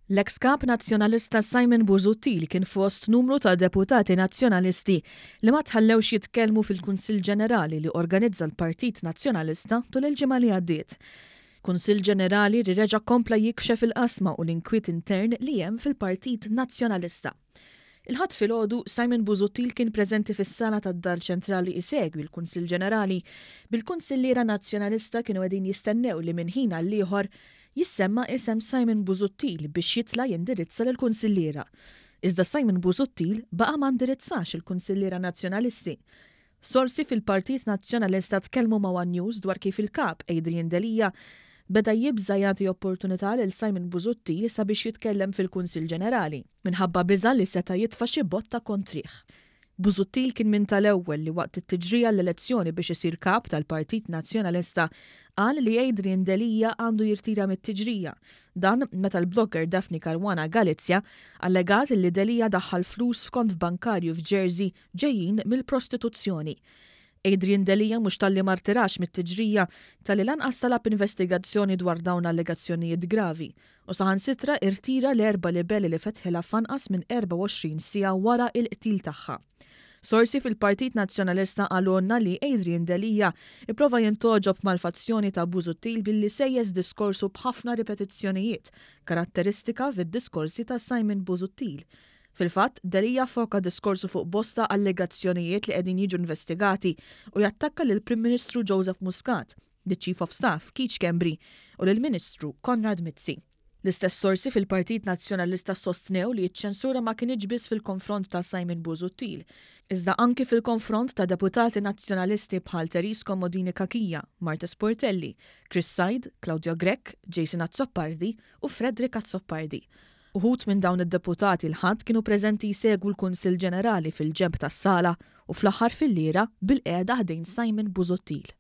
L-eks Kap Nazzjonalista Simon Busuttil kien fost numru ta' deputati Nazzjonalisti li ma tħallewx jitkellmu fil-Kunsill Ġenerali li organizza l-Partit Nazzjonalista tul il-ġimgħa li għaddiet. Kunsill Ġenerali li reġa' kompla jikxef il-qasma u l-inkwiet intern li hemm fil-Partit Nazzjonalista. Il-Ħadd filgħodu, Simon Busuttil kien preżenti fis-sala tad-Dar Ċentrali isegwi l-Kunsill Ġenerali, bil-kunsilliera Nazzjonalista kienu qegħdin jistennew li minn ħin għall-ieħor jissemma isem Simon Busuttil biex jitla' jindirizza lill-kunsilliera. Iżda Simon Busuttil baqa' ma ndirizzax il-kunsilliera Nazzjonalisti. Sorsi fil-Partit Nazzjonalista tkellmu ma' one News dwar kif il-Kap, Adrian Delia, beda jibża' jagħti opportunità lil Simon Busuttil sabiex jitkellem fil-Kunsill Ġenerali, minħabba biża' li seta' jitfa' xi botta kontrih. Busuttil kien minn tal-ewwel li waqt it-tiġrija għall-elezzjoni biex isir Kap tal-Partit Nazzjonalista qal li Adrian Delia għandu jirtira mit-tiġrija. Dan meta l-blogger Daphne Caruana Galizia allegat li Delia daħħal flus f'kont bankarju f'Jersey ġejjin mill-prostituzzjoni. Adrian Delia mhux talli ma rtirax mit-tiġrija, talli lanqas talab investigazzjoni dwar dawn l-allegazzjonijiet gravi u saħansitra irtira l-erba' libelli li fetħilha f'anqas minn 24 siegħa wara l-qtil tagħha. Sorsi fil-Partit Nazzjonalista qalulna li Adrian Delia ipprova jintgħoġob mal-fazzjoni ta' Busuttil billi sejjes diskorsu b'ħafna ripetizzjonijiet, karatteristika fid-diskorsi ta' Simon Busuttil. Fil-fatt, Delia ffoka diskorsu fuq bosta allegazzjonijiet li qegħdin jiġu investigati u jattakka lill-Prim Ministru Joseph Muscat, liċ-Chief of Staff Keith Schembri u lill-Ministru Konrad Mizzi. L-istess sorsi fil-Partit Nazzjonalista sostnew li ċ-ċensura ma kinitx biss fil-konfront ta' Simon Busuttil, iżda anki fil-konfront ta' deputati Nazzjonalisti bħal Therese Comodini Cachia, Marthese Portelli, Chris Said, Claudio Grech, Jason Azzopardi u Frederick Azzopardi. Uħud minn dawn id-deputati l-Ħadd kienu preżenti jsegwu l-Kunsill Ġenerali fil-ġenb tas-sala u fl-aħħar filliera bilqiegħda ħdejn Simon Busuttil.